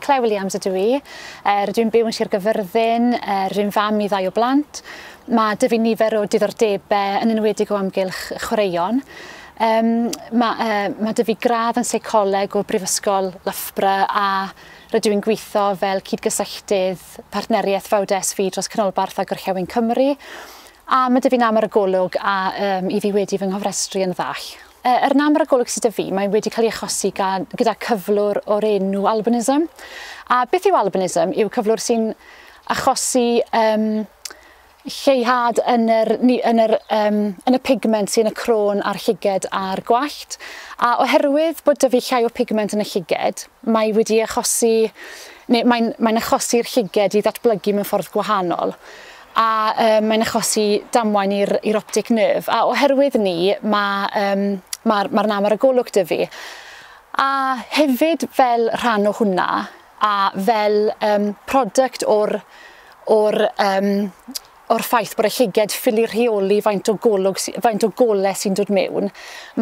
Claire Williams ydw i. Rydw i'n byw yn Sir Gaerfyrddin, rydw i'n fam i ddau o blant. Mae 'da fi nifer o diddordebau, yn enwedig o amgylch chwaraeon. Mae 'da fi gradd yn seicoleg o Brifysgol Loughborough a rydw i'n gweithio fel cydgysylltydd partneriaeth VAWDASV dros Canolbarth a Gorllewin Cymru. A mae 'da fi nam ar y golwg a i fi wedi fy nghofrestru yn ddall. Yr nam ar y golwg sydd 'da fi, mae wedi cael ei achosi gyda cyflwr o'r enw albinism. A beth yw albinism? Yw cyflwr sy'n achosi lleihad yn y pigment sy'n y croen a'r llyged a'r gwallt. A oherwydd bod 'da fi llai o pigment yn y llyged, mae wedi achosi, neu mae'n achosi'r llyged i ddatblygu mewn ffordd gwahanol. A mae'n achosi damwain i'r optic nerve. A oherwydd ni, mae'r nam ar y golwg 'da fi. A hefyd fel rhan o hwnna, a fel product o'r ffaith bod y llyged ffili rheoli faint o gole sy'n dod mewn,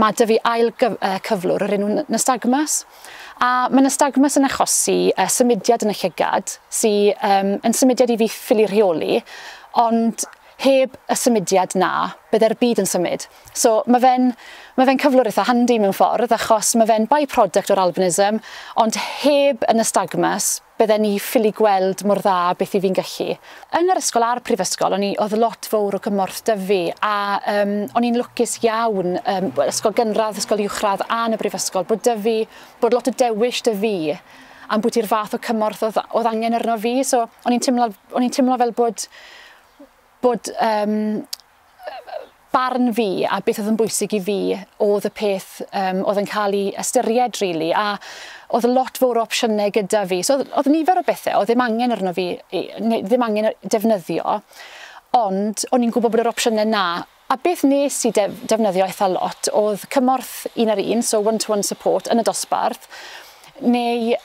mae 'da fi ail cyflwr o'r enw nystagmus. A mae nystagmus yn achosi symudiad yn y llygad, sy'n yn symudiad i fi ffili rheoli, ond heb y symudiad na, bydde'r byd yn symud. So mae fe'n cyflwr eitha handi mewn ffordd, achos mae fe'n byproduct o'r albinism, ond heb y nystagmus, bydden ni ffili gweld mor dda beth i fi'n gallu. Yn yr ysgol a'r prifysgol, oedd lot fawr o gymorth 'da fi, a o'n i'n lwcus iawn, ysgol gynradd, ysgol uwchradd a yn y brifysgol, bod lot o dewis 'da fi am bod i'r fath o cymorth oedd angen arno fi. So o'n i'n teimlo fel bod barn fi a beth oedd yn bwysig i fi oedd y peth oedd yn cael ei ystyried, really, a oedd lot fawr o opsiynau gyda fi. So oedd nifer o bethau oedd ddim angen arno fi, neu ddim angen defnyddio, ond o'n i'n gwybod bod yr opsiynau na. A beth nes i defnyddio eitha lot oedd cymorth un ar un, so one-to-one support yn y dosbarth, neu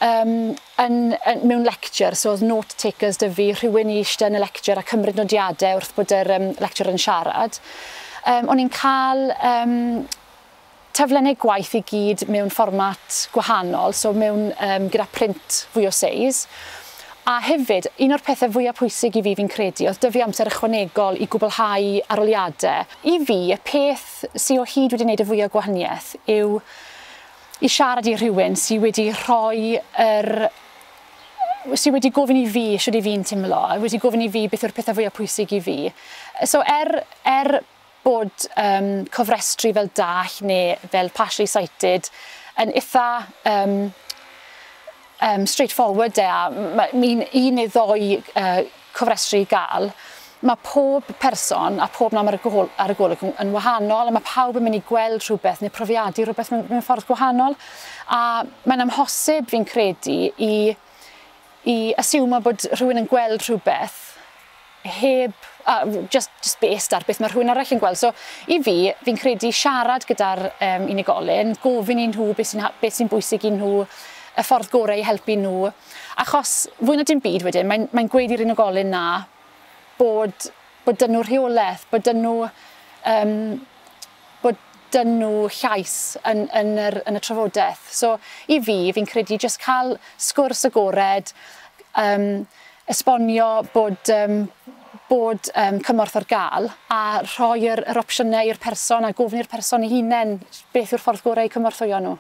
mewn lecture, so oedd note takers 'da fi, rhywun i eistedd yn y lecture a cymryd nodiadau wrth bod yr lecture yn siarad. O'n i'n cael taflennau gwaith i gyd mewn fformat gwahanol, so gyda print fwy o seis. A hefyd, un o'r pethau fwyaf pwysig i fi, fi'n credu, oedd 'da fi amser ychwanegol i gwblhau arholiadau. I fi, y peth sydd o hyd wedi wneud y fwyaf gwahaniaeth yw i siarad i rhywun sydd wedi gofyn i fi shwt i fi'n teimlo, a wedi gofyn i fi beth yw'r pethau fwyaf pwysig i fi. So er bod cofrestru fel dall neu fel partially sighted yn eitha straightforward e, a un neu ddoi cofrestru i gael, mae pob person a pob nam ar y golwg yn wahanol a mae pawb yn mynd i gweld rhywbeth neu profiadu rhywbeth mewn ffordd gwahanol. A mae'n amhosib, fi'n credu, i asiwmo bod rhywun yn gweld rhywbeth heb, just based ar beth mae rhywun arall yn gweld. So i fi, fi'n credu siarad gyda'r unigolyn, gofyn i nhw beth sy'n bwysig i nhw, y ffordd gorau i helpu nhw. Achos fwy na dim byd wedyn, mae'n gweud i'r unigolyn na bod 'da nhw rheolaeth, bod 'da nhw llais yn y trafodaeth. So i fi, fi'n credu just cael sgwrs agored, esbonio bod cymorth ar gael a rhoi yr opsiynau i'r person a gofyn i'r person ei hunain beth yw'r ffordd gorau i cymorthwyo nhw.